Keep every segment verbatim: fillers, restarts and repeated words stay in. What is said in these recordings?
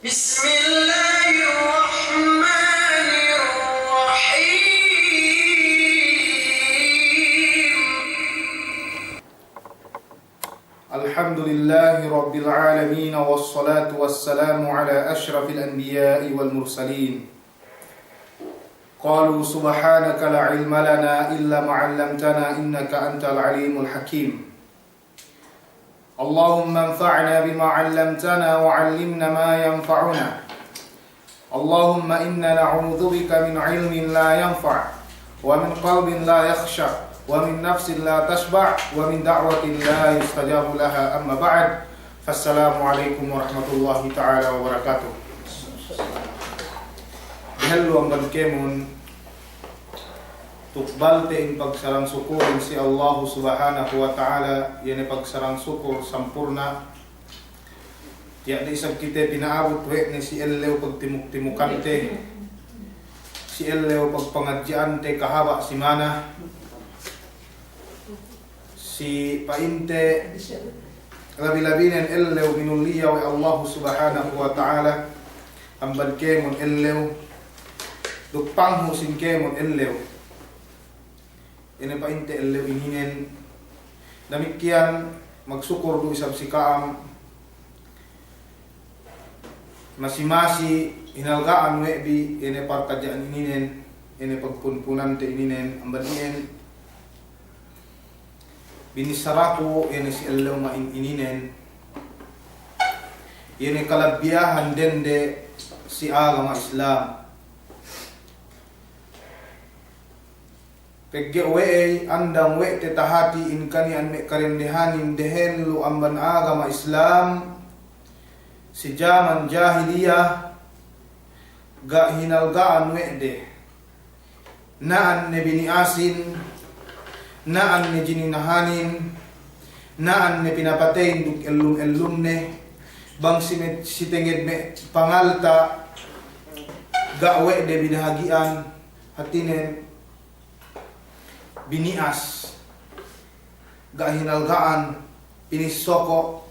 بسم الله الرحمن الرحيم. الحمد لله رب العالمين، والصلاة والسلام على أشرف الأنبياء والمرسلين. قالوا سبحانك لا علم لنا إلا ما علمتنا إنك أنت العليم الحكيم. اللهم انفعنا بما علمتنا وعلمنا ما ينفعنا. اللهم إنا نعوذ بك من علم لا ينفع، ومن قلب لا يخشع، ومن نفس لا تشبع، ومن دعوة لا يستجاب لها. أما بعد، فالسلام عليكم ورحمة الله تعالى وبركاته. Dehellu amban kēmon, tukbalte in pagsarang sukulin si Allahu Subhanahu wa Ta'ala, iye ne pagsarang sukul sampurna'. Tiya' du isab kite pina'abut we' ne si ellew pagtimuk-timukante, si ellew pagpangadji'ante kahaba' simana, si pa'inte labi-labinen ellew minuliya we' Allahu Subhanahu wa Ta'ala, amban kēmon ellew, duk panghu' sin kēmon ellew. Ine pa'inte ellew ininen, damikkiyan magsukul du isab si ka'am, masi-masi hinalga'an we' bi ine parkaja'an ininen, ine pagpunpunante ininen, amban iyan binissaraku ine si ellew ma'in ininen, ine kalabbiyahan dende si agama Islam. Pegge' we'ey andang we' te tahati in kani'an me' karendehanin dehellu amban agama Islam si jaman jahiliya, ga' hinalga'an we' de. Na'an ne bini'asin, na'an ne jininahanin, na'an ne pinapateyin duk ellum-ellumne, bang si me', si tenged me' pangalta', ga' we' de binahagi'an, hatinen bini'as, ga' hinalga'an, pinissoko'.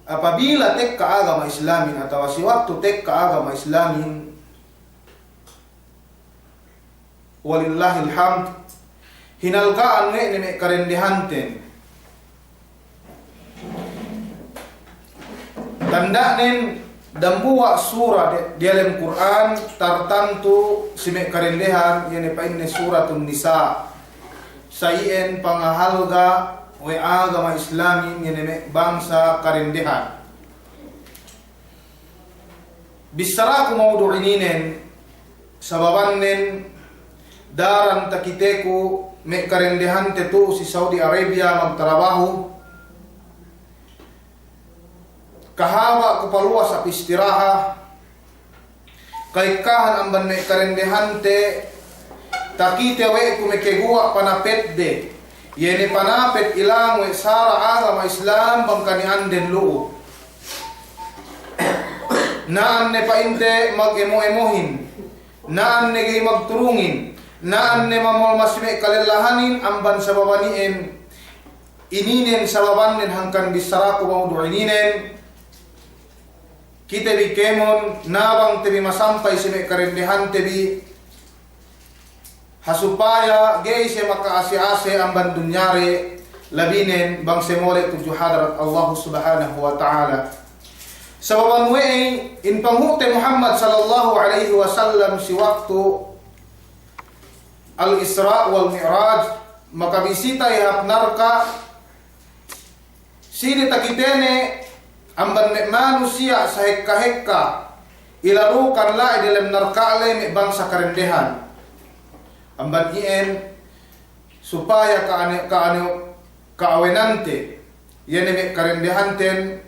Apabila tekka agama Islamin atawa si waktu tekka agama Islamin, walillahil hamd, hinalga'an we' ne me' karendehanten. Tanda'nen dambuwa' sura de-, diyalem Kur'an tartantu si me' karendehan, iye ne pa'inne Suratun Nisa. Sa iyan pangahalga' we' agama Islamin, iye ne me' bangsa karendehan. Bissaraku mawdu' ininen, sababannen daran takiteku me' karendehante tu'u si Saudi Arabia magtarabahu. Kahaba' ku paluwas hap istiraha, ka'ekkahan amban me' karendehante, takite we' ku meke guwa' panapetde, iye ne panapet ilang we' sara' agama Islam bang kani'anden lu'u. Na'an ne pa'inte mag-emo-emohin, na'an ne ga'i magturungin, na'an ne mamolma si me' kalellahanin amban sababan iyan ininen sababannen hangkan bissaraku mawdu' ininen. Kite bi kēmon, nabang te bi masampay si me' karendehante bi, ha supaya ga'i siye maka'ase-ase amban dunyade, labinen bang siye mole' tudju hadarat Allahu Subhanahu wa Ta'ala. Sababan we'ey, in panghu'te Muhammad sallallahu alaihi wasallam si waktu Al-Isra' wal Mi'raj, makabisita iye hap narka', sine takitene amban me' manusiya' sahekka-hekka, ilarukan la'i delem narka' le me' bangsa karendehan. Amban iyan supaya ka'ane-, ka'ane-, ka'awenante, iye ne me' karendehanten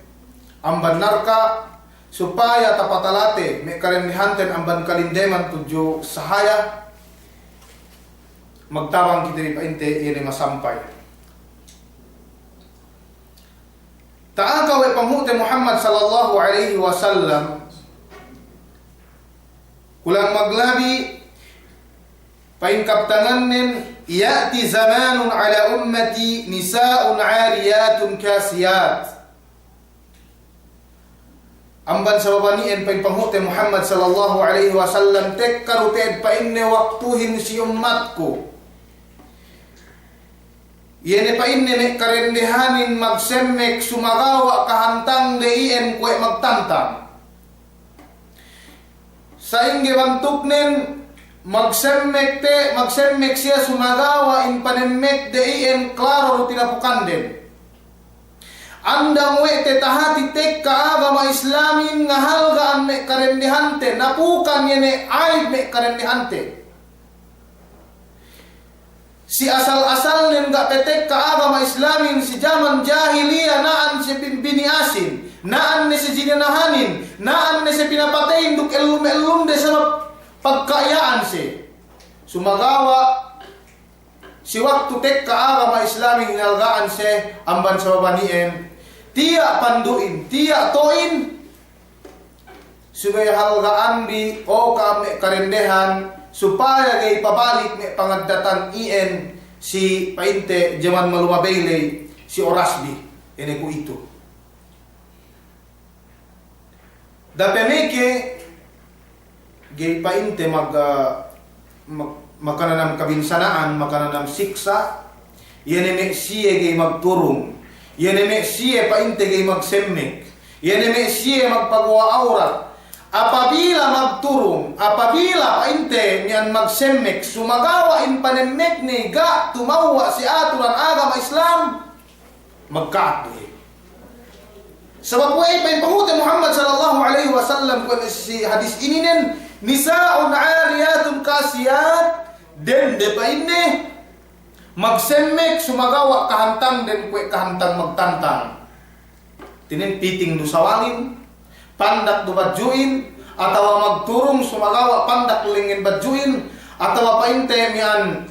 amban narka', supaya tapatalate me' karendehanten amban kalindeman tudju sahaya, magtabang kite bi pa'inte iye ne masampay. Ta'aka we' panghu'te Muhammad sallallahu alaihi wasallam, kulang maglabi, pa'in kabtangannen, "Ya'ti zamanun ala ummati nisa'un 'ariyatun kasiyat." Amban sabab ani'en pa'in panghu'te Muhammad sallallahu alaihi wasallam, tekka du te'ed pa'inne waktuhin si ummatku. Iye ne pa'inne me' karendehanin magsemmek sumagawa' kahantangde iyan kuwe' magtantang. Sa'ingge bantuknen, magsemmek te, magsemmek siye sumagawa' in panemmekde iyan klaro du tinapukanden. Andang we' te tahati tekka agama Islamin ngahalga'an me' karendehante, napukan iye ne aib me' karendehante. Si asal-asalnen ga' pe tekka agama Islamin si jaman jahiliya na'an siye bin-, biniyasin, na'an ne siye jinanahanin, na'an ne siye pinapateyin duk ellum-ellumde sabab pagka'iya'an siye. Sumagawa' si waktu tekka agama Islamin hinalga'an siye amban sabab ani'en, tiya' pandu'in, tiya' to'in, subey halga'anbi, o ka'am me' karendehan, supaya ga'i pabalik me' pangaddatan iyan si pa'inte jaman malumabey ley si orasbi, ine kuwe'itu. Dape meke, ga'i pa'inte mag-, ah, mag-, makananam kabinsana'an, makananam siksa', iye ne me' siye ga'i magturung, iye ne me' siye pa'inte ga'i magsemmek, iye ne me' siye magpaguwa' awrat. Apabila magturung, apabila pa'inte miya'an magsemmek, sumagawa' in panemmekne ga' tumawwa' si aturan agama Islam, magka'at du iye. Sabab we'ey pa'in panghu'te Muhammad sallallahu alaihi wasallam kuwe' si hadis ininen, nisa'un ariyatun kasiyat, dende pa'inne magsemmek sumagawa' kahantangden kuwe' kahantang magtantang. Tinen piting du sawalin, pandak du badju'in, atawa magturung sumagawa' pandak du lengngen badju'in, atawa pa'inte miya'an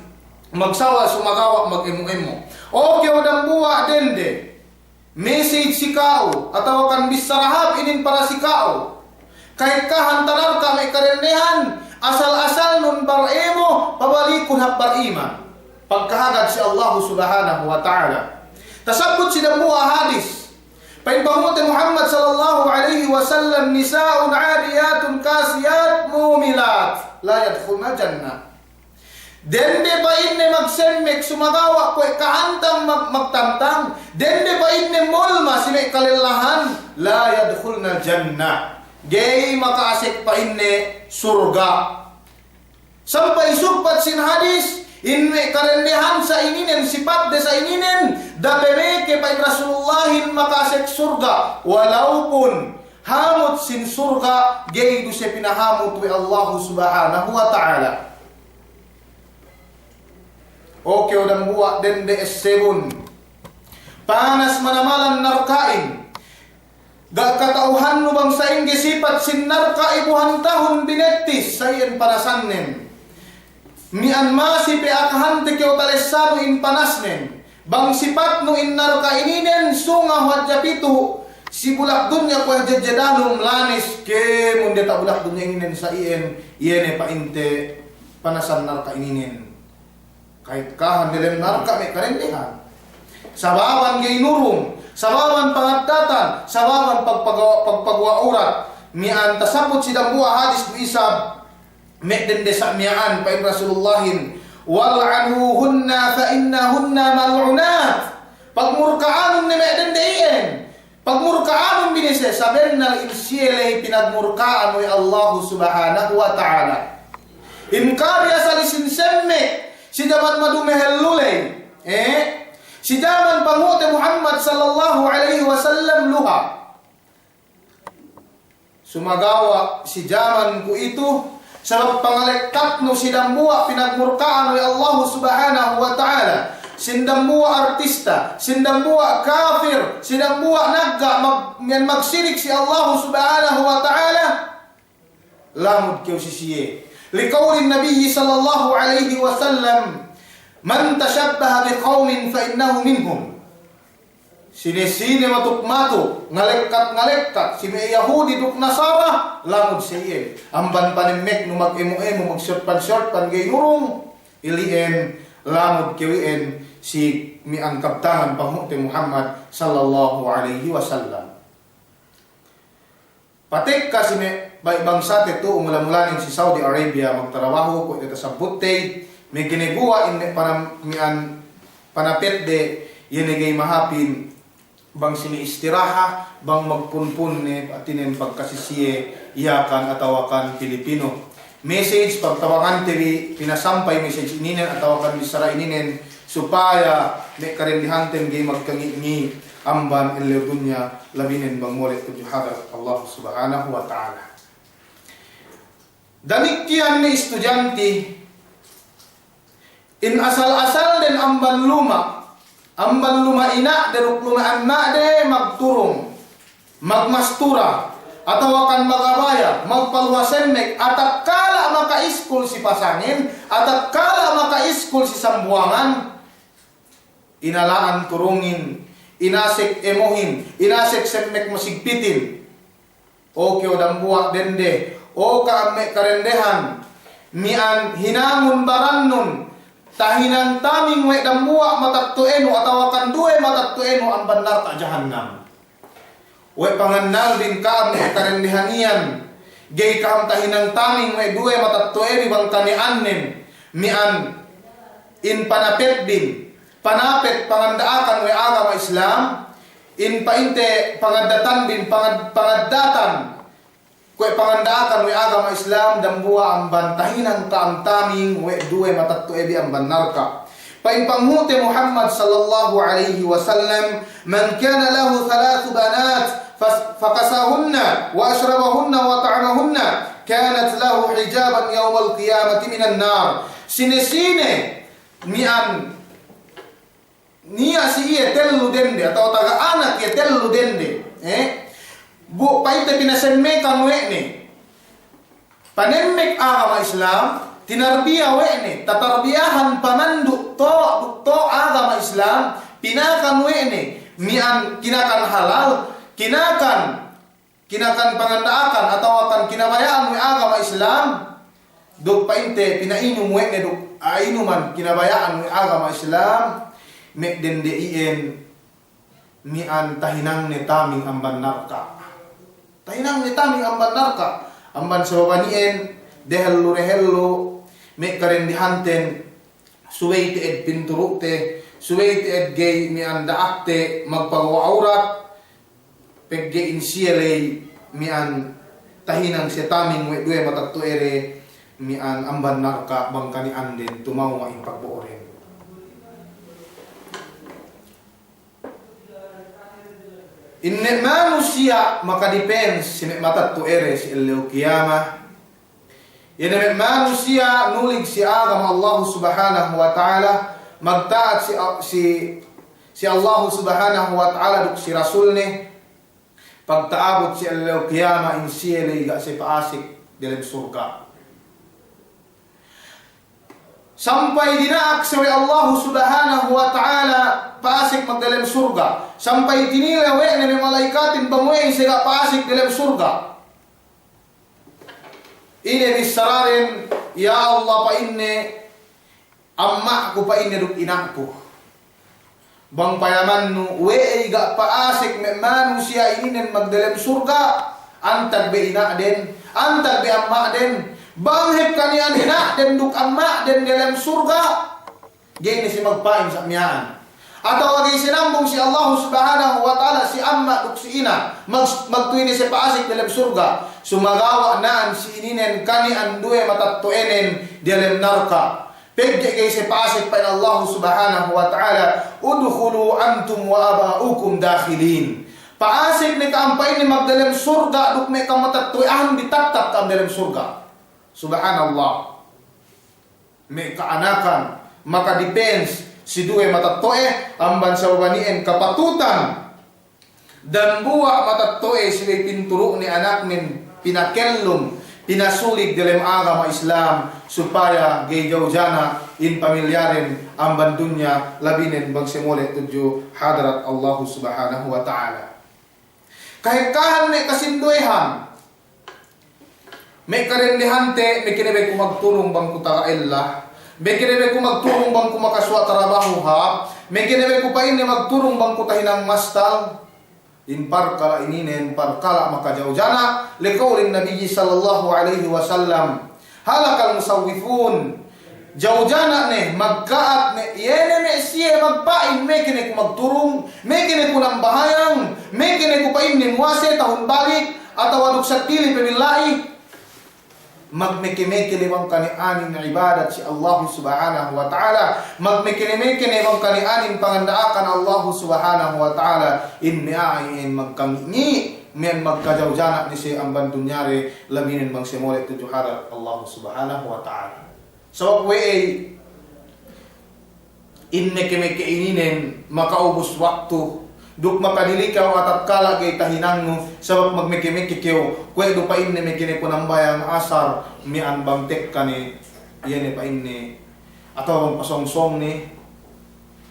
magsawal sumagawa' magemu-emu. O kew dambuwa' dende, message si ka'u, atawa kan bissara hāp inin para si ka'u. Ka'ekkahan tanarka' me' karendehan, asal-asalnun bar'emu, pabalikun hap bar'iman. Pagkahagad si Allahu Subhanahu wa Ta'ala. Tasabbut si dambuwa' hadis. Pa'in panghu'te Muhammad sallallahu alaihi wasallam, nisa'un ariyatun kasiyat mumilat, la yadkhulnal jannah. Dende pa'inne magsemmek sumagawa' kuwe' kahantang mag-, magtantang, dende pa'inne molma si me' kalellahan, la yadkhulnal jannah. Ga'i maka'asek pa'inne surga'. Sampay sugpat sin hadis, in me' karendehan sa ininen, sipatde sa ininen, dape meke pa'in Rasulullahin maka'asek surga', walaupun hamut sin surga' ga'i du siye pinahamut we' Allahu Subhanahu wa Ta'ala. O kew dambuwa' dende essebun. Panas manamalan narka'in. Ga' kata'uhannu bang sa'ingge sipat sin narka' ibuhan tahun binettis, sa iyan panasannen. Miya'an masi pe akahante kew talessanu in panasnen. Bang sipatnu in narka' ininen, sunga' hadja pitu si bulak dunya kuwe' hadja danum lanes kēmon diyata' bulak dunya ininen sa iyan, iye ne pa'inte panasan narka' ininen. Ka'ekkahan delem narka' me' karendehan. Sababan ga'i nurung, sababan pangaddatan, sababan pagpagawa', pagpaguwa' awrat. Miya'an tasabbut si dambuwa' hadis du isab me' dende sa' miya'an pa'in Rasulullahin, "Wal'anuhunna fa innahunna mal'unat." Pagmurka'anun ne me' dende iyan. Pagmurka'anun bi ne siye, sabennal in siye ley pinagmurka'an we' Allahu Subhanahu wa Ta'ala. In kari asal isin semmek si jaman madu mehellu ley, eh? Si jaman panghu'te Muhammad sallallahu alaihi wasallam luha. Sumagawa' si jaman kuwe'itu, sabab pangalekkatnu si dambuwa' pinagmurka'an we' Allahu Subhanahu wa Ta'ala, sin dambuwa' artista, sin dambuwa' kafir, sin dambuwa' nagga' mag-, miya'an magsirik si Allahu Subhanahu wa Ta'ala, lamud kew si siye. Liqawlin Nabiyyi sallallahu alaihi wasallam, "Man tashabbaha biqawmin fa innahu minhum." Sine-sine matuk-matuk, ngalekkat-ngalekkat, si me' Yahudi duk Nasara, lamud siye iyan. Amban panemmeknu mag-emu-emu, magsiyorpan-siyorpan, ga'i nurung, ili'en, lamud kew iyan si miya'an kabtangan panghu'te Muhammad sallallahu alaihi wasallam. Patekka si me' bang-, bangsate tu'u mula-mulanen si Saudi Arabia magtarabahu, kuwe' te tasabbutte, me' gineguwa' in me' panam-, mi'an panapetde, iye ne ga'i mahāpin bang si me' istiraha, bang magpunpun ne, hātinen pagkasi siye Yakan atawakan Pilipino. Message pagtabangante bi, pinasampay message ininen atawakan bissara ininen, supaya me' kadendehanten ga'i magkangi'-ngi' amban ellew dunya, labinen bang mole' tudju hadarat Allah Subhanahu wa Ta'ala. Damikkiyan me' istudyanti, in asal-asalden amban luma', amban luma' ina'de duk luma' emma'de magturung, magmastura, atawakan magabaya, magpaluwas semmek, atakkala' maka'iskul si Pasangin, atakkala' maka'iskul si Sambuwangan, inala'an turungin, inasek emohin, inasek semmek masigpitin. O kew dambuwa' dende, o ka'am me' kadendehan, mi'an hinangun barannun, tahinang taming we' dambuwa' matetto'enu atawakan duwe matetto'enu amban narka' jahannam. We' pangannalbin ka'am me' kadendehan iyan, ga'i ka'am tahinang taming we' duwe matetto'enu bang kani'annen, mi'an in panapetbin, panapet panganda'akan we' agama Islam, in pa'inte pangaddatanbin, pangad-, pangaddatan, kuwe' panganda'akan we' agama Islam, dambuwa' amban tahinang ka'am taming we' duwe matetto'e bi amban narka'. Pa'in panghu'te Muhammad sallallahu alaihi wasallam, "Man kana lahu thalathu banat, fas-, fakasahunna, wa ashrabahunna, wa at'amahunna, kanat lahu hijaban yawmal qiyamati minan nar." Sine-sine mi'an niya' si iye tellu dende, atawa taga anak iye tellu dende, eh? Bu, pa'inte pinasemmekan we' ne. Panemmek agama Islam, tinarbiya we' ne, tatarbiyahan pamandu' to', duk to' agama Islam, pinakan we' ne, mi'an kinakan halal, kinakan, kinakan panganda'akan, atawakan kinabaya'an we' agama Islam, duk pa'inte pina'inum we' ne duk a'inuman kinabaya'an we' agama Islam, me' dende iyan, mi'an tahinangne taming amban narka'. Tahinangne taming amban narka'. Amban sabab ani'en, dehellu-dehellu, me' kadendehanten, subey te'ed pinturu'te, subey te'ed ga'i mi'an da'akte magpagowa' awrat, pegge' in siye ley mi'an tahinang siye taming we' duwe matetto'ede mi'an amban narka' bang kani'anden tumawwa' in pagbo'oden. In me' manusiya' makadipens si me' matetto'ede si ellew kiyama. Iye ne me' manusiya' nulig si agama Allahu Subhanahu wa Ta'ala, magta'at si, si, si Allahu Subhanahu wa Ta'ala duk si Rasulne, pagta'abut si ellew kiyama in siye ley ga' siye pa'asek delem surga'. Sampay dina'ak siye we' Allahu Subhanahu wa Ta'ala pa'asek magdelem surga'. Sampay tinilew we' ne me' mala'ikatin bang we' siye ga' pa'asek delem surga'. Ine bissaraden, "Ya Allah," pa'inne, "amma'ku," pa'inne, "duk ina'ku." Bang payamannu, we'ey ga' pa'asek me' manusiya' ininen magdelem surga', antag be ina'den, antag be amma'den, bang hep kani'an ina'den duk amma'den delem surga', ga'i ne siye magpa'in sa' miya'an. Atawa ga'i sinambung si Allahu Subhanahu wa Ta'ala si amma' duk si ina', mag-, magtuwi ne siye pa'asek delem surga', sumagawa' na'an si ininen kani'an duwe matetto'enen delem narka'. Pegge' ga'i siye pa'asek, pa'in Allahu Subhanahu wa Ta'ala, "Udkhulu antum wa aba'ukum dakhilin." Pa'asek ne ka'am, pa'inne, magdelem surga' duk me' kamatetto'ehan bi, tattap ka'am delem surga'. Subhanallah. Me' ka'anakan makadipens si duwe matetto'e, amban sabab ani'en kapatutan dambuwa' matetto'e subey pinturu'ne anaknen pinakellum, pinasulig delem agama Islam, supaya ga'i jawjana in pamilyaden amban dunya, labinen bang siye mole' tudju hadarat Allahu Subhanahu wa Ta'ala. Kahekkahan me' kasinduwehan. Me' kadendehante, meke ne be ku magturung bang ku taga ella, meke ne be ku magturung bang ku makasuwa' tarabahu hāp, meke ne be ku pa'inne magturung bang ku tahinang mastal. in parkala' ininen, parkala' makajawjana', liqawlin Nabiyyi sallallahu alaihi wasallam, halakal musawwifun. Jawjana' ne, magka'at ne, iye ne me' siye magpa'in, meke ne ku magturung, meke ne ku nambahayang, meke ne ku pa'inne muwase tahun balik, atawa duk sattili pe billahi. Magmeke-meke ne bang kani'anin ibadat si Allahu Subhanahu wa Ta'ala. Magmeke-meke ne bang kani'anin panganda'akan Allahu Subhanahu wa Ta'ala. In me' a'a in magkangi'-ngi', me' magkajawjana' ne siye amban dunyade, labinen bang siye mole' tudju hadarat Allahu Subhanahu wa Ta'ala. Sabab we'ey, in meke-meke ininen, makaubus waktu, duk makadili kew atatkala ga'i tahinangnu, sabab magmeke-meke kew, kuwe' du pa'inne meke ne ku nambahayang asar, miya'an bang tekka ne, iye ne pa'inne, atawa bang pasōng-sōng ne,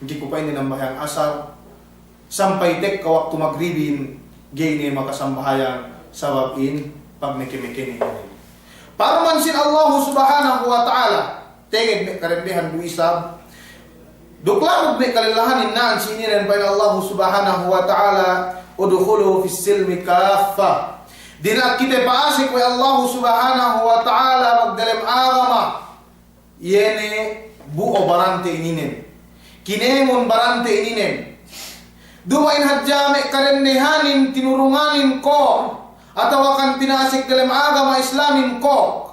ga'i ku pa'inne nambahayang asar, sampay tekka waktu magribin, ga'i ne makasambahayang, sabab in pagmeke-meke ne. Parman sin Allahu Subhanahu wa Ta'ala, tenged me' karendehan du isab. Duk lamud me' kalellahanin na'an si ininen pa'in Allahu Subhanahu wa Ta'ala, "Udkhulu fis silmi kaffa." Dina'ak kite pa'asek we' Allahu Subhanahu wa Ta'ala magdelem agama. Iye ne bu'o barante ininen. Kinemon barante ininen. Duma'in hadja me' karendehanin tinurunganin ko', atawa kan pinasek delem agama Islamin ko'.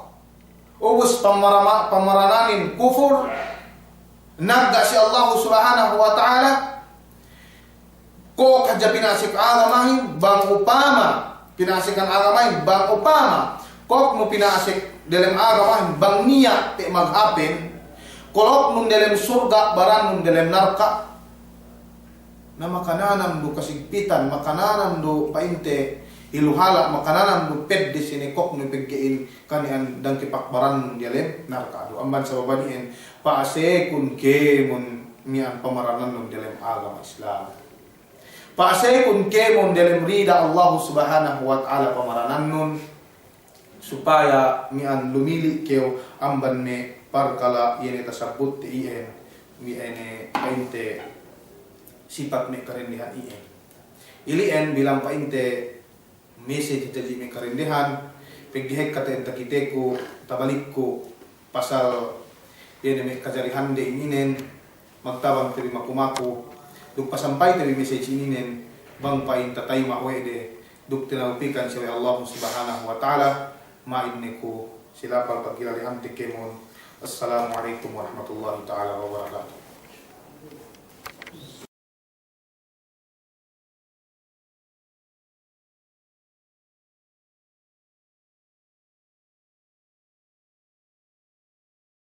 Ubus pamarama-, pamarananin kufur, nagga' si Allahu Subhanahu wa Ta'ala, Kōk hadja pinasek agamahin, bang upama, pinasekan agamahin, bang upama, kōknu pinasek delem agamahin, bang niya' te' maghapen, koloknun delem surga', barannun delem narka'. Na makananam du kasigpitan, makananam du pa'inte iluhala', makananam du pedde sine kōknu pegge'in kani'an dangke pakbarannun delem narka' du. Amban sababan iyan, pa'asekun kēmon miya'an pamaranannun delem agama Islam. Pa'asekun kēmon delem rida Allahu Subhanahu wa Ta'ala pamaranannun, supaya miya'an lumili' kew amban me' parkala' iye ne tasabbutte iyan, iye ne pa'inte sipat me' karendehan iyan. Ili'en bilang pa'inte message hadja me' karendehan, pegge' hekka te'ed takiteku, tabalikku, pasal iye ne me' kajarihande ininen, magtabang te bi maku-maku, duk pasampayte bi message ininen, bang pa'in tatayma' we' de, duk tinawpikan siye we' Allahu Subhanahu wa Ta'ala, ma'in ne ku, si lapal pagkilalehante kēmon. Assalamu alaikum warahmatullahi ta'ala wabarakatuh.